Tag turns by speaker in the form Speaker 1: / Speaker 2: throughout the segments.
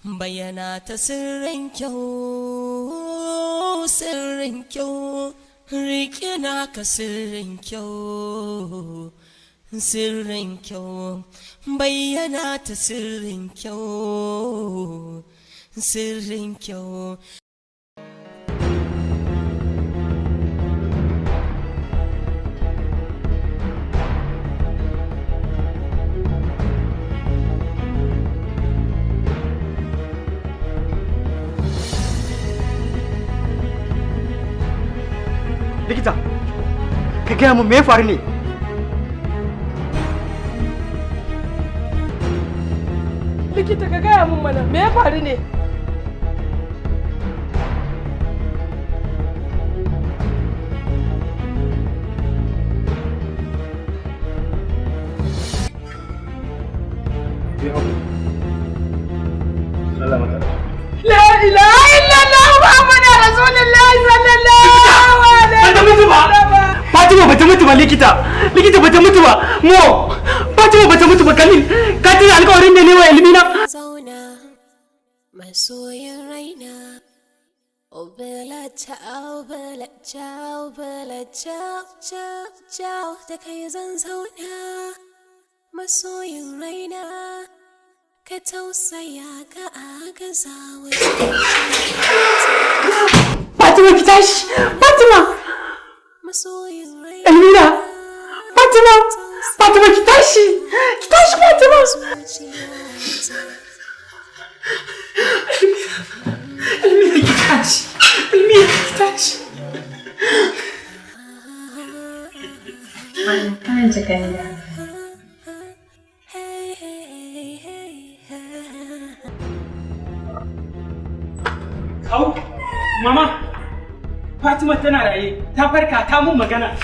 Speaker 1: Bayyana ta sirrin kyau, sirrin kyau, riƙe naka sirrin kyau, sirrin kyau, bayyana ta sirrin kyau, sirrin kyau.
Speaker 2: Likita, ka gaya mun me ya faru ne?
Speaker 3: Likita ka gaya mun mana me ya faru ne? La ilaha illallah Muhammadu Rasulullahi sallallahu alaihi
Speaker 2: Bata mutu ba! Fatima bata mutu ba likita! Likita bata mutu ba! Mo! Fatima bata mutu ba Khalil! Ka tuna alƙawarin da ne wa Elmina?
Speaker 1: Zauna masoyin raina. Oh bella ciao, bella ciao, bella ciao, ciao, ciao, da kai zan zauna masoyin raina, ka tausaya ka agaza wa.
Speaker 2: Fatima ki tashi! Fatima!
Speaker 1: Masoyin raina.
Speaker 2: Elmina! Fatima! Fatima ki tashi! Ki tashi Fatima! Elmina ki tashi! Elmina ki tashi!
Speaker 4: Kan ji ganya.
Speaker 1: Hey, hey, hey, hey.
Speaker 2: Kau, mama, Fatima tana raye, ta farka ta mun magana.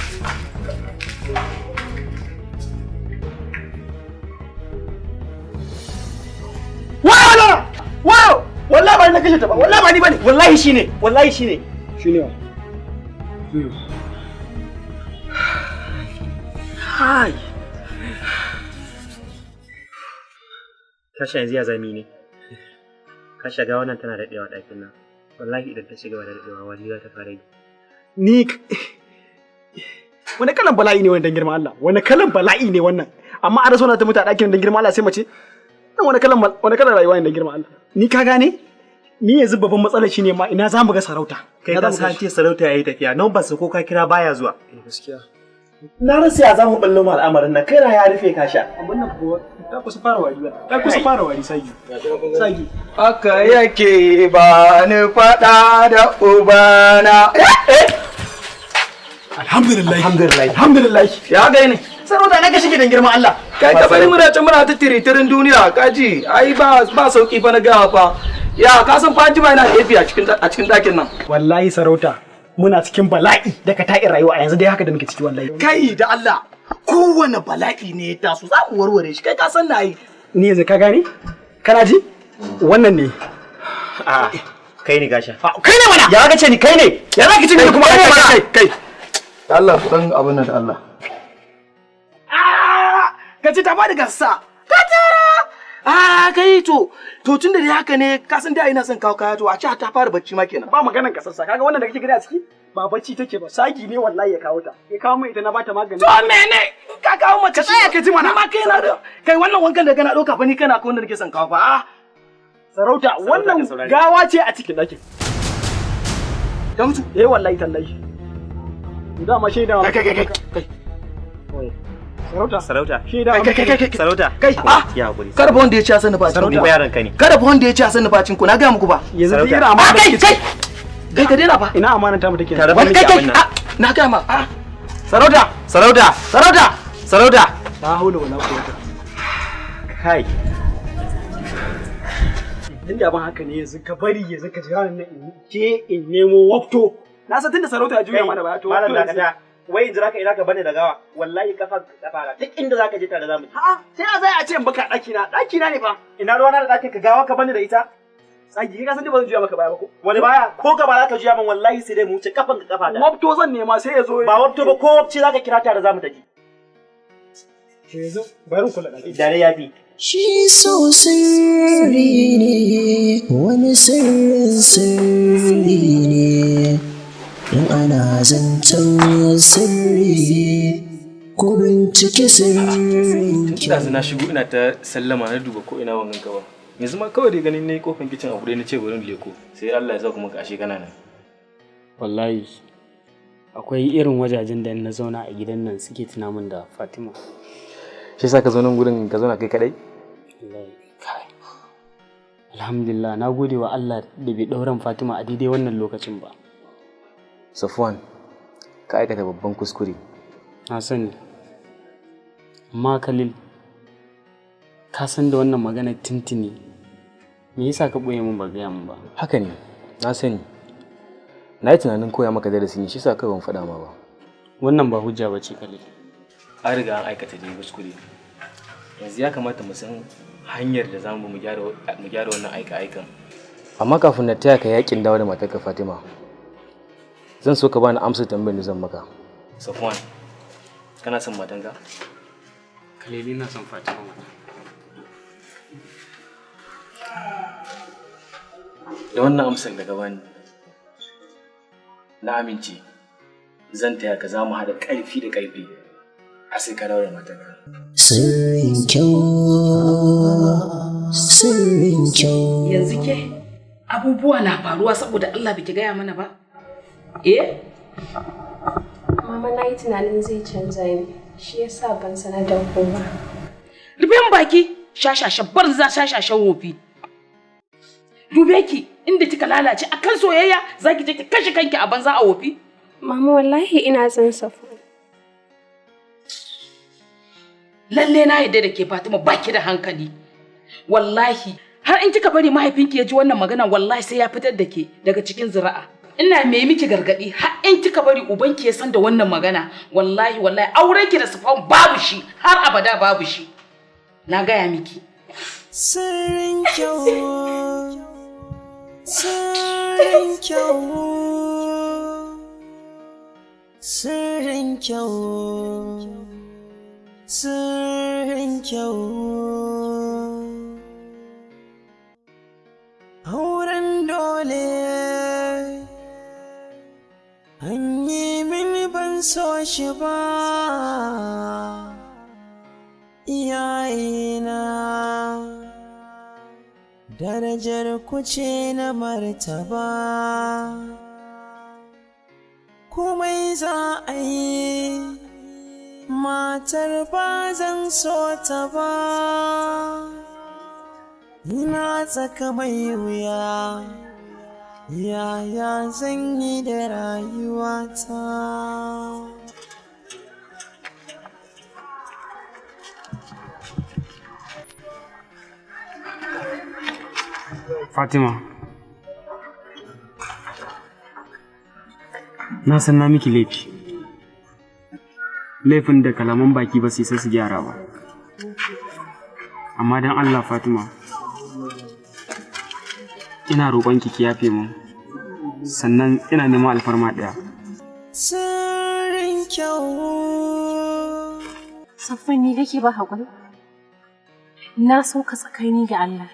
Speaker 2: Wow! Wow! Wallahi ba ni na kashe ta ba, wallahi ba ni bane. Wallahi shine, wallahi shine. Shine wa? Hai.
Speaker 5: Kasha yanzu ya zami ne. Kasha ga wannan tana daɗewa ɗakin nan. Wallahi idan ta shiga da daɗewa wani za ta fara yi.
Speaker 2: Ni wani kalan bala'i ne wannan dan girman Allah? Wani kalan bala'i ne wannan? Amma a rasa ta mutu a ɗakin dan girman Allah sai mace? Nan wani kalan rayuwa ne dan girman Allah? Ni ka gane? Ni yanzu babban matsalar shine ma ina za mu ga sarauta.
Speaker 5: Kai
Speaker 2: Ina
Speaker 5: ka
Speaker 2: za mu ga
Speaker 5: san
Speaker 2: shi?
Speaker 5: ce sarauta yayi tafiya, nan ba su ko ka kira baya zuwa.
Speaker 2: Eh, gaskiya.
Speaker 6: Na rasa ya za mu ballo mu al'amarin nan, kai na ya rufe ka sha.
Speaker 2: Abin nan kuwa ta kusa fara wari ba. Ta kusa fara wari sagi. Sagi.
Speaker 6: Haka yake ba ni faɗa da ubana.
Speaker 2: Alhamdulillah.
Speaker 6: Alhamdulillah.
Speaker 2: Alhamdulillah.
Speaker 6: Ya gai ne.
Speaker 2: Sarauta na ka shige dan girman Allah.
Speaker 6: Kai ka bari muna can muna ta tiritirin duniya kaji ai ba ba sauki fa na gawa fa. Ya ka san Fatima yana da a cikin ɗakin nan.
Speaker 2: Wallahi sarauta muna cikin bala'i da ka ta'in rayuwa a yanzu dai haka da muke ciki wallahi.
Speaker 6: Kai da Allah kowane bala'i ne ya taso za mu warware shi kai ka san na yi.
Speaker 2: Ni yanzu ka gane? Kana ji? Wannan ne.
Speaker 5: A kai ne gasha.
Speaker 2: Kai ne mana.
Speaker 5: Ya ka ce ni kai ne?
Speaker 2: Ya za ka ce ni kuma kai kai kai.
Speaker 6: Allah dan abin nan da Allah. Ka ce ta bada gasa. Ka tara. Ah kai to tun da dai haka ne ka san da ina son kawo kaya to a ce ta fara bacci ma kenan.
Speaker 2: Ba maganan kasarsa kaga wannan da kake gani a ciki ba bacci take ba sagi ne wallahi ya kawo ta. Ya kawo min ita na bata magani.
Speaker 6: To mene ka kawo mace
Speaker 2: Ka tsaya ka ji mana.
Speaker 6: Ma kai na da kai wannan wankan da kana ɗauka fa ni kana ko wanda nake son kawo fa. Ah
Speaker 2: Sarauta wannan
Speaker 5: ka saurare.
Speaker 2: gawa ce a cikin ɗakin.
Speaker 6: ta mutu.
Speaker 2: Eh wallahi tallahi. Dama shaida
Speaker 6: Kai kai kai kai.
Speaker 2: Sarauta.
Speaker 5: Sarauta.
Speaker 2: Shaida
Speaker 6: Kai kai kai kai.
Speaker 5: Sarauta.
Speaker 6: Kai ah
Speaker 5: Ya hakuri.
Speaker 6: kada fa wanda ya ci ya sani ba
Speaker 5: Ni
Speaker 6: cin
Speaker 5: fa yaron ka ne.
Speaker 6: Kada fa wanda ya ci ya sani ba cin ku na ga muku ba.
Speaker 2: Yanzu duk
Speaker 5: Sarauta.
Speaker 2: irin amanar
Speaker 6: Ah
Speaker 2: da
Speaker 6: kai
Speaker 2: take
Speaker 6: kai. Kai ka daina fa.
Speaker 2: Ina amanar ta mu take.
Speaker 5: Tare fa
Speaker 6: Wani
Speaker 5: muke
Speaker 6: kai kai
Speaker 5: abin nan.
Speaker 6: ah na ga ma ah
Speaker 5: Sarauta! Sarauta!
Speaker 6: sarauta.
Speaker 5: Sarauta!
Speaker 2: La haula wala quwwata.
Speaker 5: Kai.
Speaker 2: Tunda ban haka ne yanzu ka bari yanzu ka jira ni in je in nemo wafto. Na san tunda sarauta ya juya mana baya to
Speaker 5: Malam
Speaker 2: wafto yanzu.
Speaker 5: dakata. Wai in jira ka ina ka bane da gawa. Wallahi kafa kafa na. Duk inda zaka je tare zamu je.
Speaker 2: A'a sai a zai a ce in baka ɗaki na ɗaki na ne fa.
Speaker 5: Ina ruwa na da ɗakin ka gawa ka bane da ita?
Speaker 2: Tsagi ka san dai ba zan juya maka baya ba ko.
Speaker 5: Wani baya ko gaba zaka juya min wallahi sai dai mu wuce kafan ka kafa da.
Speaker 2: Wafto zan nema sai ya zo.
Speaker 5: Ba wabto ba ko wabce zaka kira tare zamu tafi.
Speaker 2: Yanzu bari in kula ɗaki.
Speaker 5: Dare ya fi.
Speaker 1: Shi so sirri ne.
Speaker 4: Wani sirrin sirri ne. In ana zancen sirri, ko bincike sirrin kyau.
Speaker 7: Ɗazu na shigo ina ta sallama, na duba ko ina ban ganka ba. Yanzu ma kawai dai ganin ne kofan kicin a buɗe, na ce bari in leko. Sai Allah ya sa kuma ka ashe kana nan.
Speaker 5: Wallahi akwai irin wajajen da in na zauna a gidan nan suke tuna min da Fatima.
Speaker 7: Shi yasa ka zo nan gurin ka zauna kai kadai?
Speaker 5: Wallahi kai. Alhamdulillah, na gode wa Allah da bai ɗauran Fatima a daidai wannan lokacin ba.
Speaker 7: Safwan, ka aikata babban kuskure.
Speaker 5: Na sani. Amma Khalil, ka san da wannan magana tintini. Me yasa ka ɓoye min ba gaya min ba?
Speaker 7: Haka ne, na sani. Na yi tunanin koya maka darasi ne, shi yasa kawai ban faɗa ma ba.
Speaker 5: Wannan ba hujja ba ce, Khalil.
Speaker 7: An riga an aikata dai kuskure. Yanzu ya kamata mu san hanyar da za mu gyara wannan aika-aikan. Amma kafin na taya ka yakin dawo da matarka Fatima, zan so ka bani amsar tambayar da zan maka. Safwan, kana son matanka?
Speaker 5: Khalil, ina son Fatima mana.
Speaker 7: Da wannan amsar da ka bani, na amince zan taya ka, za mu haɗa ƙarfi da ƙarfi a sai ka dawo da matarka.
Speaker 4: Sirrin kyau, sirrin kyau.
Speaker 8: Yanzu ke abubuwa na faruwa saboda Allah biki gaya mana ba? Eh?
Speaker 1: Mama, na yi tunanin zai canza ni, shi yasa ban sanar da ku ba.
Speaker 8: Rufe min baki, shashashan banza, shashashan wofi. Dube ki inda kika lalace akan soyayya, zaki je ki kashe kanki a banza a wofi.
Speaker 1: Mama, wallahi ina son Safwan.
Speaker 8: Lalle na yarda da ke Fatima, baki da hankali. Wallahi har in kika bari mahaifinki ya ji wannan magana, wallahi sai ya fitar da ke daga cikin zuri'a. Ina mai miki gargadi, har in kika bari ubanki ya san da wannan magana, wallahi wallahi aurenki da Safwan babu shi, har abada babu shi. Na gaya miki.
Speaker 4: Sirrin kyau, sirrin kyau, sirrin kyau, sirrin kyau. Auren dole, an yi mini ban so shi ba. Iyayena, darajar ku ce na martaba, komai za a yi matar ba zan so ta ba. Ina tsaka mai wuya, yaya zan yi da rayuwata?
Speaker 5: Fatima, na san na miki laifi. Laifin da kalaman baki ba su isa su gyara ba. Amma don Allah Fatima, ina roƙonki ki yafe min. Sannan ina neman alfarma ɗaya.
Speaker 4: Sirrin kyau.
Speaker 9: Safwan, ni kake ba haƙuri? Na so ka tsakani ga Allah,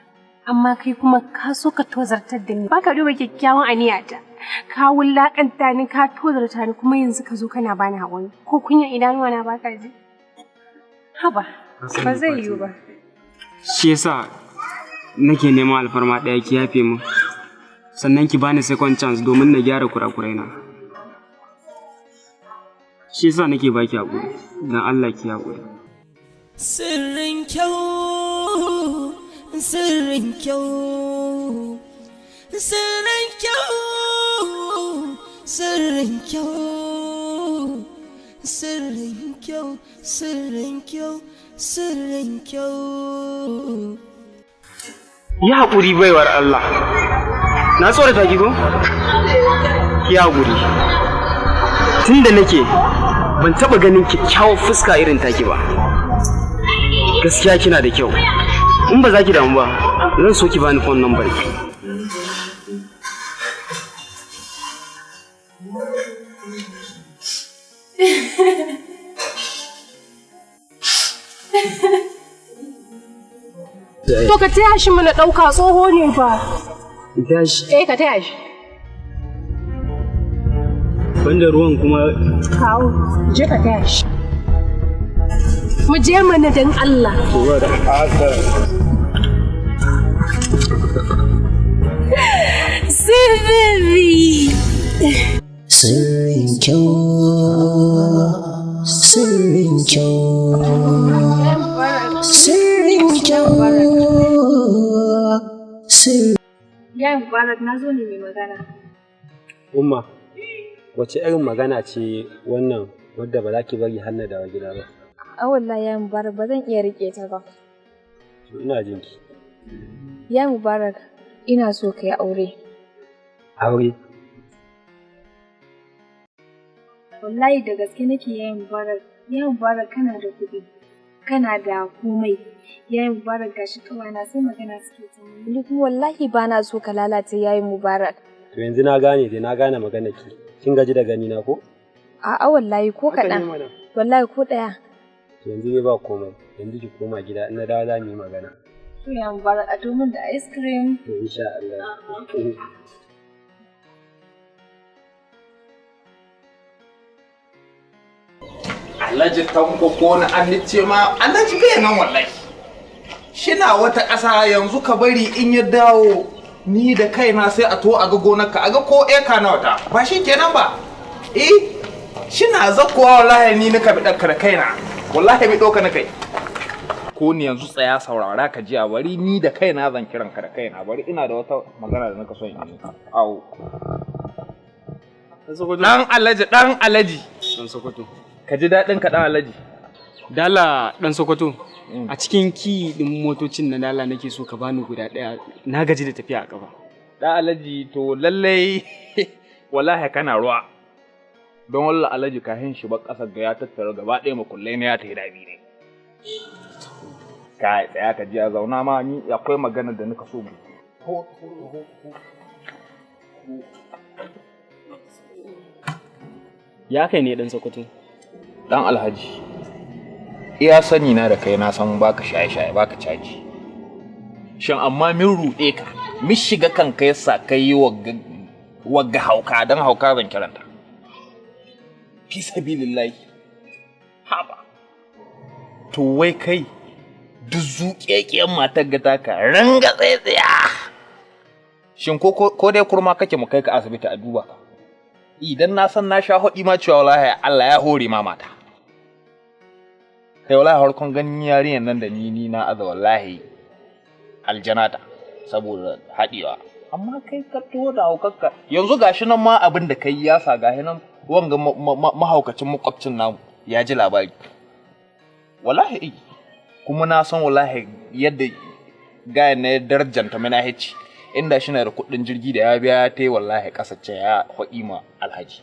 Speaker 9: amma kai kuma ka so ka tozartar da ni. Baka duba kyakkyawan aniyata. Ka wulaƙanta ni, ka tozarta ni, kuma yanzu ka zo kana bani haƙuri. Ko kunya idanuwa na baka ji? Haba, ba zai yiwu ba.
Speaker 5: Shi yasa nake neman alfarma ɗaya, ki yafe min. Sannan ki bani second chance domin na gyara kurakuraina. Shi yasa nake baki haƙuri. Don Allah ki haƙuri.
Speaker 4: Sirrin kyau, sirrin kyau, sirrin kyau, sirrin kyau, sirrin kyau, sirrin kyau, sirrin kyau.
Speaker 5: Yi haƙuri, baiwar Allah. Na tsorata ki ko? Yi haƙuri. Tun da nake ban taɓa ganin kyakkyawar fuska irin taki ba. Gaskiya kina da kyau. In ba za ki damu ba, zan so ki bani phone number ki.
Speaker 1: To ka taya shi mana ɗauka tsoho ne fa.
Speaker 5: Tashi.
Speaker 1: Eh ka taya shi.
Speaker 5: Banda ruwan kuma.
Speaker 1: Kawo, je ka taya shi. Mu je mana dan Allah. Sirri.
Speaker 4: Sirrin kyau, sirrin kyau, sirrin kyau, sirrin.
Speaker 9: Ya Mubarak na zo ne mai magana.
Speaker 5: Umma, wace irin magana ce wannan wadda ba za ki bari har na dawo gida ba?
Speaker 9: A wallahi ya Mubarak ba zan iya rike ta ba.
Speaker 5: To ina jin ki.
Speaker 9: Ya Mubarak ina so ka yi aure.
Speaker 5: Aure?
Speaker 9: Wallahi da gaske nake ya Mubarak. Ya Mubarak kana da kuɗi. Kana da komai. Ya Mubarak gashi kawana sai magana suke ta mun. Ni kuma wallahi ba na so ka lalace yayi Mubarak.
Speaker 5: To yanzu na gane dai na gane magana ki. Kin gaji da gani na ko?
Speaker 9: A'a wallahi ko kaɗan. Wallahi ko ɗaya.
Speaker 5: To yanzu dai ba komai. Yanzu ki koma gida in na dawo za mu yi magana.
Speaker 9: To ya Mubarak a domin da ice cream.
Speaker 5: To insha Allah.
Speaker 10: Alhaji Tanko ko na an ce ma Alhaji bai nan wallahi. Shina wata ƙasa yanzu ka bari in ya dawo ni da kaina sai a to a ga gonarka a ga ko eka nawa ta ba shi kenan ba. Eh shina zakkowa wallahi ni nika bi ɗanka da kaina wallahi bi ɗauka na kai. Ko ni yanzu tsaya saurara ka jiya bari ni da kaina zan kiran ka da kaina bari ina da wata magana da naka son in yi. Awo. Dan Alhaji dan Alhaji.
Speaker 5: Dan Sokoto.
Speaker 10: Ka ji daɗin ka ɗan Alhaji.
Speaker 5: Dala ɗan Sokoto, a cikin ki ɗin motocin na dala nake so ka bani guda ɗaya na gaji da tafiya a ƙafa.
Speaker 10: Ɗan Alhaji to lallai wallahi kana ruwa. Don wallah Alhaji kahin shi ba ƙasar ga ya tattara gaba ɗaya makullai na ya tafi dabi ne. Ka tsaya ka ji a zauna ma ni akwai magana da nika so mu.
Speaker 5: Ya kai ne ɗan Sokoto?
Speaker 10: Dan Alhaji, iya sani na da kai na san baka shaye-shaye baka caji. Shin amma min ruɗe ka, min shiga kanka yasa kai yi wagga hauka don hauka zan kiranta. Fi sabilillahi. Haba. To wai kai duk zuƙeƙiyar matar ga taka ranga tsaye-tsaya. Shin ko dai kurma kake mu kai ka asibiti a duba ka? Idan na san na sha haɗi ma cewa wallahi Allah ya hore ma mata. Kai wallahi harkon ganin yarinyar nan da ni na aza wallahi aljanata saboda haɗewa. Amma kai ka tuwo da haukarka yanzu gashi nan ma abin da kai ya sa gashi nan wanga mahaukacin makwabcin namu ya ji labari. Wallahi kuma na san wallahi yadda gayan na darajanta mana hici. Inda shi na da kuɗin jirgi da ya biya ta yi wallahi ƙasashe ya haɗi ma Alhaji.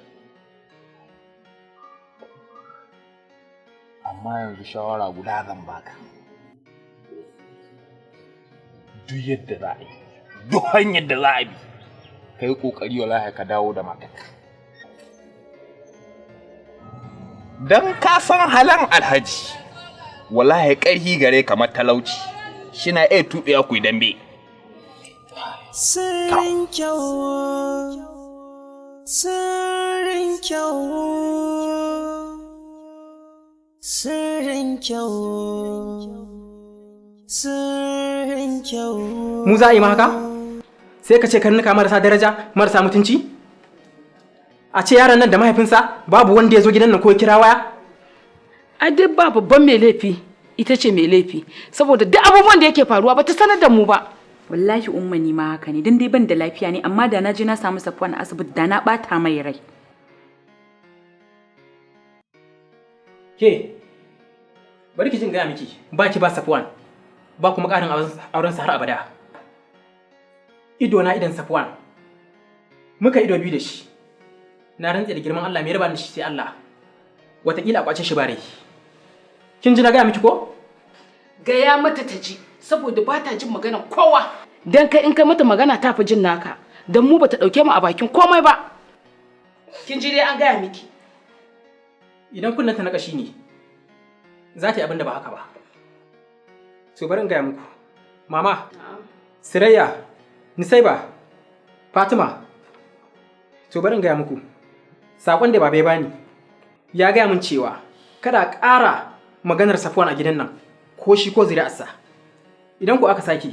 Speaker 10: Amma yanzu shawara guda zan baka. Duk yadda za a yi, duk hanyar da za a bi, ka yi ƙoƙari wallahi ka dawo da matarka. Don ka san halan Alhaji, wallahi ƙarhi gare kamar talauci, shi na iya tuɓewa ku yi dambe.
Speaker 4: Sirrin kyau, sirrin kyau, sirrin kyau, sirrin kyau.
Speaker 11: Mu za a yi ma haka? Sai ka ce karnuka marasa daraja, marasa mutunci? A ce yaron nan da mahaifinsa babu wanda ya zo gidan nan ko ya kira waya?
Speaker 8: Ai duk ba babban mai laifi ita ce mai laifi saboda duk abubuwan da yake faruwa ba ta sanar da mu ba.
Speaker 12: Wallahi umma ni ma haka ne, dan dai ban da lafiya ne, amma da na je na samu Safwan a asibiti da na bata mai rai.
Speaker 11: Ke, bari ki jin gaya miki, ba ki ba Safwan, ba kuma ƙarin auren sa har abada. Ido na idan Safwan, muka ido biyu da shi, na rantse da girman Allah mai raba ni shi sai Allah, wataƙila a ƙwace shi bare. Kin ji na gaya miki ko?
Speaker 8: Gaya mata ta ji, saboda ba ta jin magana kowa. Dan kai in kai mata magana ta fi jin naka, dan mu bata dauke mu a bakin komai ba. Kin ji dai an gaya miki.
Speaker 11: Idan kunnanta na kashi ne, za ta yi abin da ba haka ba. So bari in gaya muku, Mama, Sirayya, Nisaiba, Fatima, to bari in gaya muku. Saƙon da baba ya bani ya gaya min cewa kada a ƙara maganar Safwan a gidan nan ko shi ko zuri'arsa. Idan ku aka sake,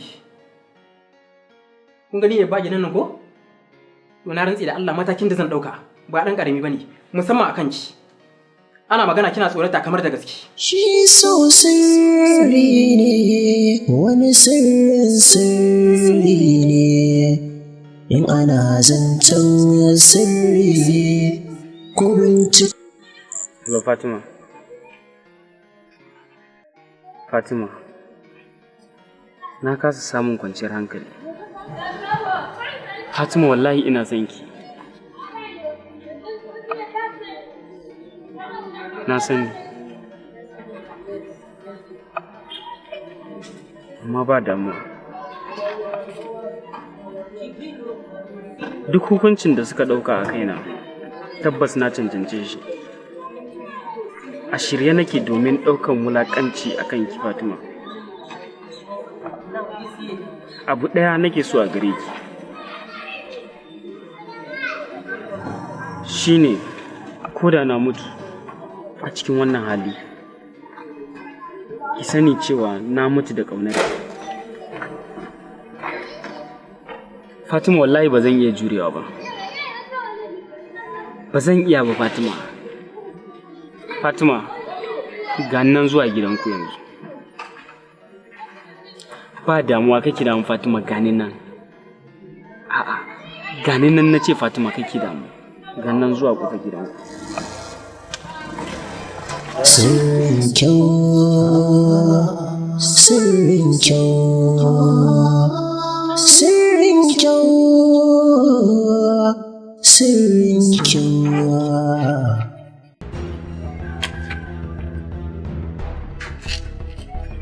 Speaker 11: kun gani ne ba gidan nan ko? To na rantsi da Allah matakin da zan ɗauka ba ɗan ƙarami ba ne, musamman a kanki. Ana magana kina tsorata kamar da gaske.
Speaker 4: Shi so sirri ne, wani sirrin sirri ne, in ana zancen sirri ko bincike.
Speaker 5: Hello Fatima. Fatima. Na kasa samun kwanciyar hankali. Fatima, wallahi ina son ki. Na sani. Amma ba damuwa. Duk hukuncin da suka ɗauka a kaina, tabbas na cancance shi. A shirye nake domin ɗaukan wulaƙanci a kanki, Fatima. Abu ɗaya nake so a gare ki. Shine ko da na mutu a cikin wannan hali, ki sani cewa na mutu da ƙaunar ki. Fatima, wallahi ba zan iya jurewa ba. Ba zan iya ba, Fatima. Fatima, ga nan zuwa gidanku yanzu. Ba damuwa, kake damu, Fatima, gani nan. A'a, gani nan na ce, Fatima, kake damu. Ga nan zuwa kofar gidanku.
Speaker 4: Sirrin kyau, sirrin kyau, sirrin kyau, sirrin kyau.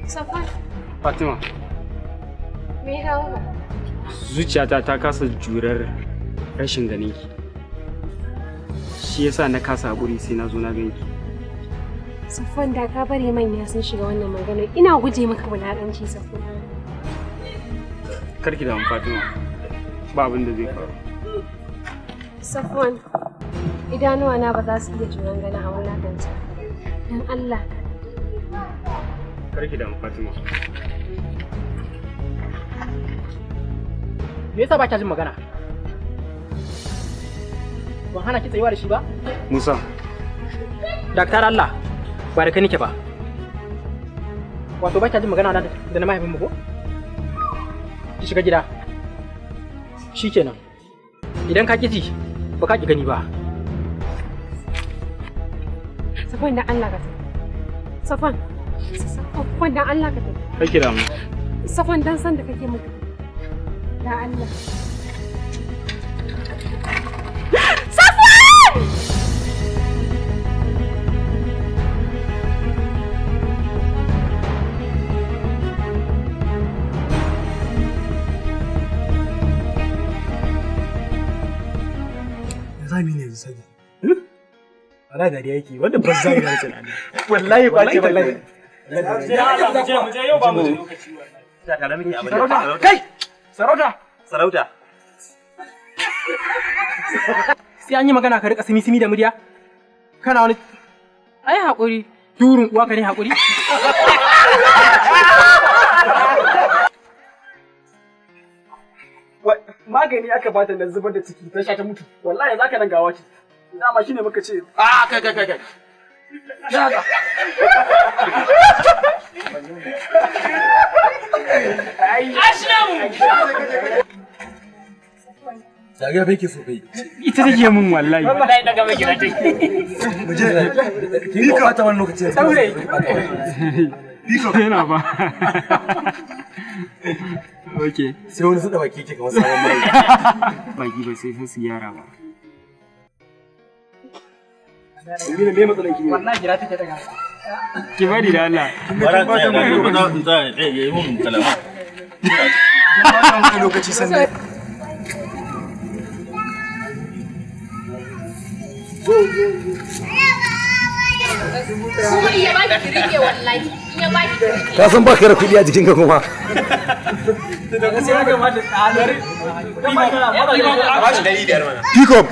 Speaker 9: Safwan,
Speaker 5: Fatima,
Speaker 9: me ya kawo ka?
Speaker 5: Zuciyata ta kasa jurar rashin ganinki. Shi yasa na kasa haƙuri sai na zo na ganki.
Speaker 9: Safwan, da ka bari manya sun shiga wannan magana, ina guje maka wulaƙanci, Safwan.
Speaker 5: Karki damu, Fatima. Ba abin da zai faru.
Speaker 9: Safwan, idanuwa na ba za su iya juran ganin a wulaƙanta. Don Allah.
Speaker 5: Karki damu, Fatima.
Speaker 11: Me yasa ba kya jin magana? Ban hana ki tsayuwa da shi ba?
Speaker 5: Musa.
Speaker 11: Daktar Allah, ba da kai nake ba. Wato ba kya jin magana na da na mahaifinmu ko? Ki shiga gida. Shikenan. Idan ka ki ji, ba ka ki gani ba.
Speaker 9: Safwan, dan Allah ka tafi. Safwan, Safwan, dan Allah ka tafi.
Speaker 5: Karki damu.
Speaker 9: Safwan, dan san da kake mutu. Da Allah. Safwan!
Speaker 2: Ya zami ne yanzu sani. Wallahi dariya yake wanda ba zai da tunani.
Speaker 6: Wallahi kwace wallahi.
Speaker 5: Mu je yau ba mu da lokaci.
Speaker 6: Sarauta! Kai! Sarauta!
Speaker 13: Sarauta.
Speaker 11: Sai an yi magana ka rika simi-simi da murya? Kana wani ai haƙuri. Durun uwa ka ne haƙuri?
Speaker 2: Magani aka bata na zubar da ciki, ta sha ta mutu. Wallahi za ka nan gawa ce. Dama shine muka ce.
Speaker 6: Ah, kai kai kai kai. Ya haka.
Speaker 8: Ashnamu!
Speaker 13: Dariya bai ke so bai.
Speaker 5: Ita take min wallahi.
Speaker 8: Wallahi daga mai gida take.
Speaker 13: Mu je. Ni ka bata wani lokaci.
Speaker 5: Daure. Yana ba. Okay.
Speaker 13: Sai wani su da baki yake kamar sabon mai.
Speaker 5: Baki ba sai su gyara ba.
Speaker 2: Amina, me matsalan ki ne?
Speaker 11: Wallahi gida take daga.
Speaker 5: Ki bari da Allah.
Speaker 13: Bara tsaya ba za in tsaya ya yi mun kalama.
Speaker 2: Lokaci sannan.
Speaker 9: Kuma iya ba ki rike wallahi. Iya ba ki rike.
Speaker 13: Ka san ba ka da kuɗi a jikinka kuma.
Speaker 14: Pick up.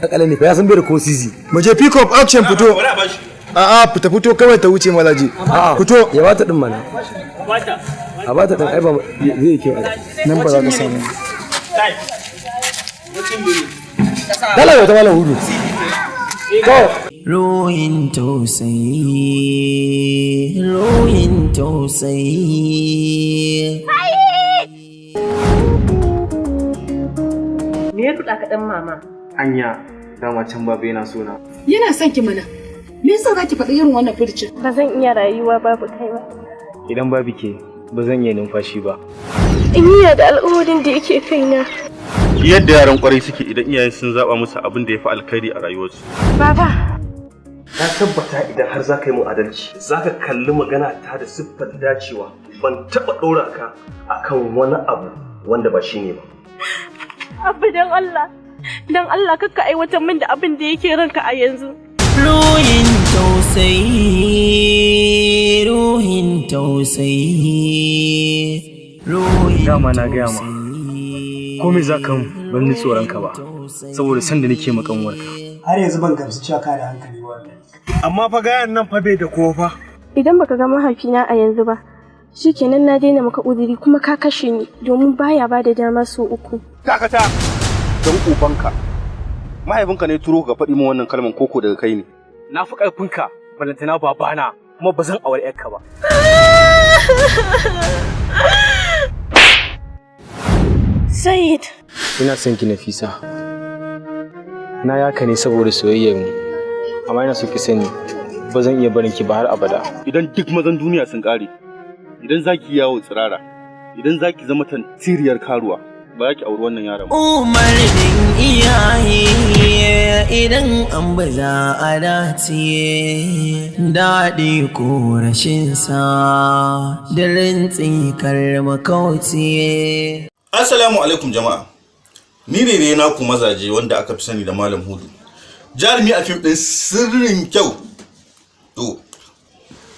Speaker 13: Akalla ne fa ya san bai da ko sisi.
Speaker 14: Mu je pick up action fito. A'a fita fito kawai ta wuce malaji. Fito.
Speaker 13: Ya bata din mana. A bata din ai ba zai yi kyau.
Speaker 14: Nan ba za ka samu.
Speaker 13: Dala wata malam hudu. To.
Speaker 4: Ruhin tausayi, ruhin tausayi.
Speaker 15: Me ya ruɗa ka ɗan mama?
Speaker 5: Anya, dama can baba yana sona.
Speaker 8: Yana son ki mana. Me yasa zaki faɗi irin wannan furcin?
Speaker 1: Ba zan iya rayuwa babu kai ba.
Speaker 7: Idan babu ke, ba zan iya numfashi ba.
Speaker 1: In yi da al'ummar da yake kaina.
Speaker 16: Yadda yaran kwarai suke idan iyayen sun zaba musu abin da ya fi alkhairi a rayuwarsu.
Speaker 1: Baba.
Speaker 17: Na tabbata idan har za ka yi mun adalci, za ka kalli magana ta da siffar dacewa. Ban taɓa ɗora ka akan wani abu wanda ba shi ne ba.
Speaker 1: Abu don Allah, don Allah kakka aiwatar min da abin da yake ranka a yanzu.
Speaker 4: Ruhin tausayi, ruhin tausayi, ruhin
Speaker 5: Dama na gaya ma, komai za ka ban ni tsoron ka ba, saboda san da nake makanwarka.
Speaker 2: Har yanzu ban gamsu cewa ka da hankali ba.
Speaker 17: Amma fa gayan nan fa bai da kofa.
Speaker 1: Idan baka ga mahaifina a yanzu ba, shikenan na daina maka uzuri kuma ka kashe ni domin baya ba da dama sau uku.
Speaker 16: Dakata! Don ubanka. Mahaifinka ne turo ka faɗi min wannan kalman koko daga kai ne.
Speaker 5: Na fi ƙarfinka, balantana babana, kuma ba zan aure 'yarka ba.
Speaker 1: Said.
Speaker 7: Ina son ki Nafisa. Na yaka ne saboda soyayyar mu. Amma ina so ki sani ba zan iya barin ki ba har abada.
Speaker 16: Idan duk mazan duniya sun ƙare, idan za ki yawo tsirara, idan za ki zama tantiriyar karuwa, ba za ki auri wannan yaron ba.
Speaker 4: Umarnin iyaye idan an baza a dace daɗi ko rashin sa da rintsi kar makauci.
Speaker 16: Assalamu alaikum jama'a. Ni ne ne naku mazaje wanda aka fi sani da Malam Hudu. Jarumi a fim ɗin sirrin kyau. To,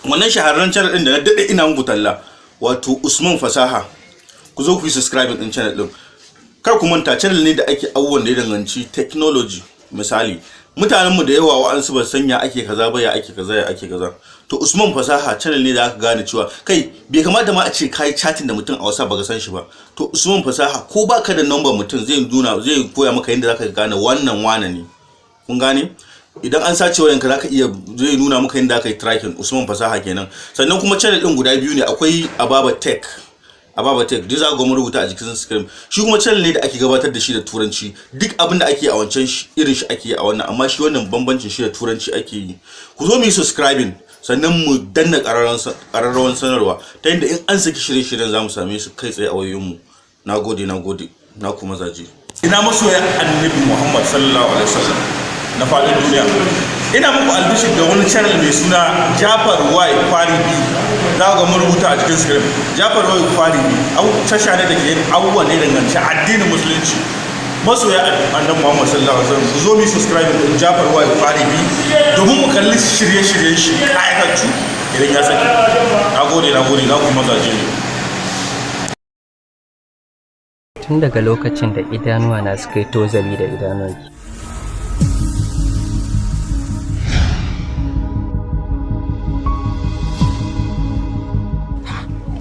Speaker 16: wannan shahararren channel ɗin da na daɗe ina muku talla, wato Usman Fasaha. Ku zo ku yi subscribing ɗin channel ɗin. Kar ku manta channel ne da ake abubuwan da ya danganci technology misali. Mutanenmu da yawa wa'ansu ba san ya ake kaza ba ya ake kaza ya ake kaza. To Usman Fasaha channel ne da aka gane cewa kai bai kamata ma a ce kai chatting da mutum a wasa baka san shi ba. To Usman Fasaha ko baka da number mutum zai nuna zai koya maka yadda zaka gane wannan wane ne. Kun gane? Idan an sace wayanka zaka iya zai nuna maka yadda aka yi tracking Usman Fasaha kenan. Sannan kuma channel din guda biyu ne akwai Ababa Tech. Ababa Tech duk za ku ga mun rubuta a jikin screen. Shi kuma channel ne da ake gabatar da shi da turanci. Duk abin da ake a wancan irin shi ake a wannan amma shi wannan bambancin shi da turanci ake yi. Ku zo mu yi subscribing sannan mu danna ƙararrawan sanarwa ta yadda in an saki shirye-shiryen za mu same su kai tsaye a wayoyinmu. Na gode, na gode, na kuma zaje. Ina masoya Annabi Muhammad sallallahu alaihi wasallam na faɗin duniya. Ina muku albishir da wani channel mai suna Jafar Y Kwari B. Za ku ga mun rubuta a cikin screen. Jafar Y Kwari B. Abu tasha ne da ke yin abubuwan da ya danganci addinin musulunci. Masoya Annabi Muhammad sallallahu alaihi wasallam ku zo mu yi subscribe din Jafar Y Kwari B domin mu kalli shirye-shiryen shi ƙayatattu idan ya saki. Na gode, na gode, na kuma zaje ne.
Speaker 18: Tun daga lokacin da idanuwa na suka yi tozali da idanuwanki.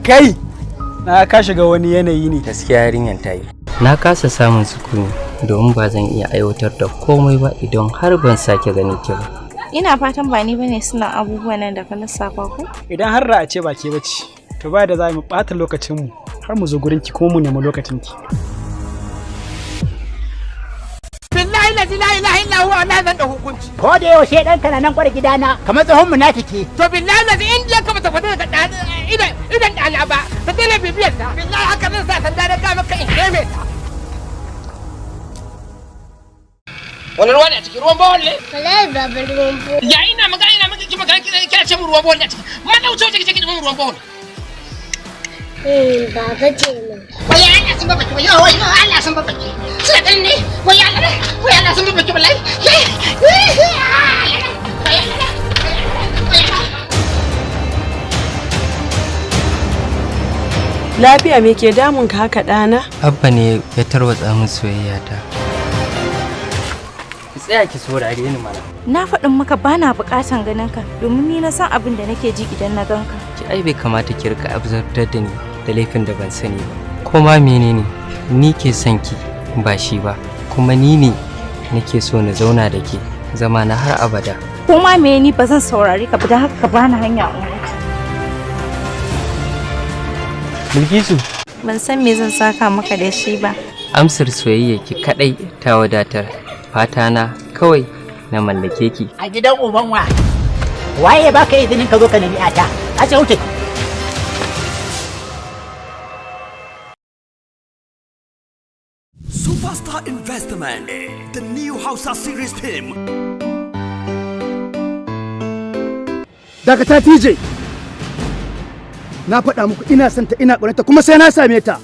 Speaker 2: Kai! Na ka shiga wani yanayi ne.
Speaker 18: Gaskiya yarinyar ta yi. Na kasa samun sukuni domin ba zan iya aiwatar da komai ba idan har ban sake ganin ki ba.
Speaker 19: Ina fatan ba ni bane suna abubuwan nan da ka lissafa ko?
Speaker 2: Idan har da a ce ba ke bace, to ba da za mu ɓata lokacinmu har mu zo gurinki kuma mu nemi lokacinki.
Speaker 20: Billahi la ilaha illa huwa wallahi zan da hukunci.
Speaker 21: Ko da yaushe ɗanka na nan kwar gidana kamar tsohon munafiki.
Speaker 20: To billahi la in ya kama ta fita daga idan idan ɗana ba ta daina bibiyar ta. Billahi haka zan sa sanda na ga maka in keme ta. Wani ruwa ne a ciki ruwan bawon ne?
Speaker 22: Wallahi baba ruwan bawon.
Speaker 20: Ya ina magana ina maka ki magana kina ce mu ruwan bawon ne a ciki. Mana wuce wuce kike mun ruwan bawon.
Speaker 22: Baba kenan.
Speaker 20: Wai Allah sun babbake, wai wai Allah sun babbake. Suna ganin ne, wai Allah, wai Allah sun babbake wallahi.
Speaker 3: Lafiya, me ke damun ka haka, ɗana?
Speaker 18: Abba ne ya tarwatsa min soyayya ta. Ki tsaya ki saurare ni mana.
Speaker 19: Na faɗin maka bana buƙatan ganin ka domin ni na san abin da nake ji idan na ganka.
Speaker 18: Ki ai bai kamata ki rika azabtar da ni da laifin da ban sani ba. Ko ma menene, ni ke son ki ba shi ba, kuma ni ne nake so na zauna da ke zama na har abada.
Speaker 19: Ko ma me, ni ba zan saurare ka ba, don haka ka bani hanya in wuce.
Speaker 18: Bilkisu.
Speaker 19: Ban san me zan saka maka da shi ba.
Speaker 18: Amsar soyayya ki kadai ta wadatar. Fata na kawai na mallake ki.
Speaker 21: A gidan uban wa? Waye baka izinin ka zo ka nemi ata? A ce wuce.
Speaker 15: Superstar Investment, the new Hausa series film.
Speaker 6: Dakata, TJ. Na faɗa muku ina son ta, ina ƙaunarta, kuma sai na same ta.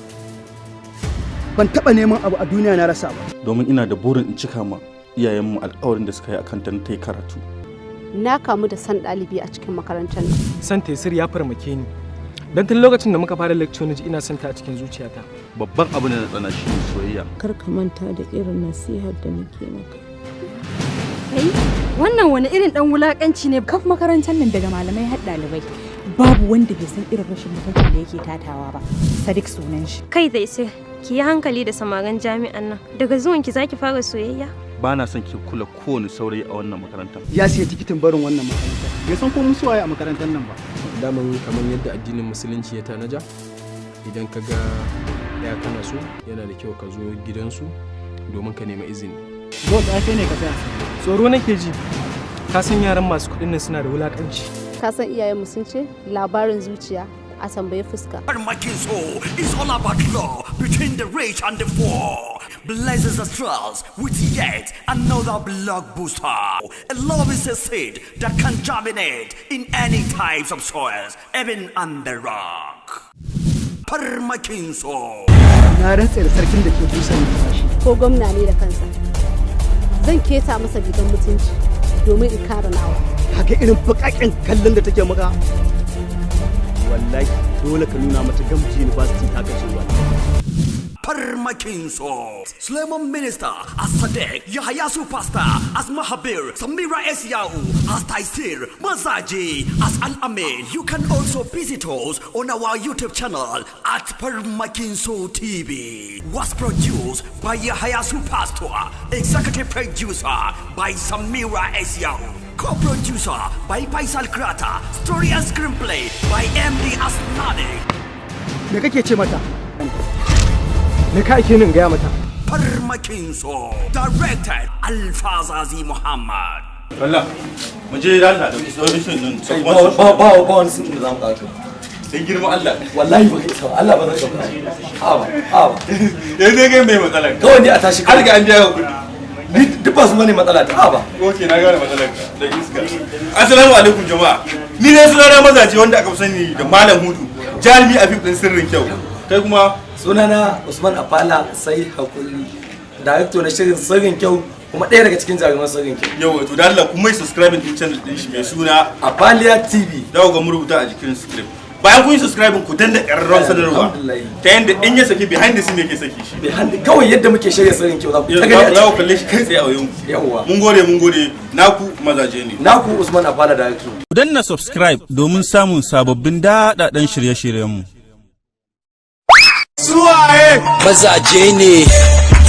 Speaker 6: Ban taɓa neman abu a duniya na rasa ba.
Speaker 16: Domin ina da burin in cika ma iyayenmu alƙawarin da suka yi akan ta na ta yi karatu.
Speaker 23: Na kamu da san ɗalibi a cikin makarantar nan.
Speaker 5: San Taisir ya farmake ni. Don tun lokacin da muka fara lecture na ji ina son ta a cikin zuciyata.
Speaker 16: Babban abin da na tsana shi ne soyayya.
Speaker 24: Kar ka manta da irin nasihar da nake maka.
Speaker 25: Kai, wannan wani irin dan wulakanci ne?
Speaker 12: Kaf makarantar nan, daga malamai har ɗalibai, babu wanda bai san irin rashin mutuncin da yake tatawa ba. Sadiq sunan shi.
Speaker 1: Kai da isa, ki yi hankali da samarin jami'an nan. Daga zuwan ki zaki fara soyayya?
Speaker 16: Ba na son ki kula kowane saurayi a wannan makarantar.
Speaker 6: Ya siya tikitin barin wannan makarantar.
Speaker 2: Bai san ko musu waye a makarantar nan ba.
Speaker 5: Daman kamar yadda addinin Musulunci ya tanaja, idan ka ga ya kana so, yana da kyau ka zo gidansu domin ka nemi izini.
Speaker 2: Boss, ai kai ne ka tsaya.
Speaker 5: Tsoro nake ji. Ka san yaran masu kuɗin nan suna da wulakanci.
Speaker 23: Ka san iyayenmu sun ce labarin zuciya a tambayi fuska.
Speaker 15: Farmakin So is all about love between the rich and the poor. Blazes the trails with yet another blockbuster. A love is a seed that can germinate in any types of soils, even on the rock. Farmakin So.
Speaker 6: Na rantse da sarkin da ke busa numfashi.
Speaker 23: Ko gwamna ne da kansa, zan keta masa gidan mutunci domin in kare nawa.
Speaker 6: Haka irin baƙaƙen kallon da take maka.
Speaker 17: Wallahi dole ka nuna mata Gamji University ta kace wallahi.
Speaker 15: Farmakin So. Suleiman Minister as Sadek, Yahaya Superstar as Mahabir, Samira S. Yau as Taisir, Mazaji as Al Amin. You can also visit us on our YouTube channel at Farmakin So TV. Was produced by Yahaya Superstar, executive producer by Samira S. Yau. Co-producer by Faisal Krata, story and screenplay by MD Asnani.
Speaker 6: Me kake ce mata?
Speaker 5: Me ka ake nin gaya mata?
Speaker 15: Farmakin So. Directed Alfazazi Muhammad.
Speaker 16: Allah, mu je da Allah dauki sauran shi nan.
Speaker 13: Ba ba ba ba wani sun da zamu ƙara.
Speaker 16: Dan girman Allah.
Speaker 13: Wallahi ba kai isa ba. Allah ba zan ɗauka. A ba a ba.
Speaker 16: Yanzu kai mai matsalar.
Speaker 13: Kawai dai a tashi.
Speaker 16: An riga an biya ka kuɗi.
Speaker 13: Ni duk ba su bane matsala ta, a ba.
Speaker 16: Ok, na gane matsalar ka da iska. Assalamu alaikum jama'a. Ni ne sunana Mazaje, wanda aka fi sani da Malam Hudu, jarumi a fim ɗin Sirrin Kyau. Kai kuma?
Speaker 13: Sunana Usman Afala sai hakuri. Director na shirin Sirrin Kyau, kuma ɗaya daga cikin jaruman Sirrin Kyau.
Speaker 16: Yau to da Allah kuma yi subscribing din channel din shi mai suna
Speaker 13: Afalia TV.
Speaker 16: Za ku ga mu rubuta a jikin script. Bayan kun yi subscribing, ku danna ƙararrawar sanarwa. Ta yanda in ya saki behind the scene yake saki shi.
Speaker 13: Behind kawai yadda muke shirya Sirrin Kyau za ku ta gani a
Speaker 16: Za ku kalle shi kai tsaye a wayanku.
Speaker 13: Yawwa.
Speaker 16: Mun gode, mun gode. Naku Mazaje ne.
Speaker 13: Naku Usman Afala, director.
Speaker 16: Ku danna subscribe domin samun sababbin daɗaɗɗen shirye-shiryenmu.
Speaker 4: Suwaye? Mazaje ne.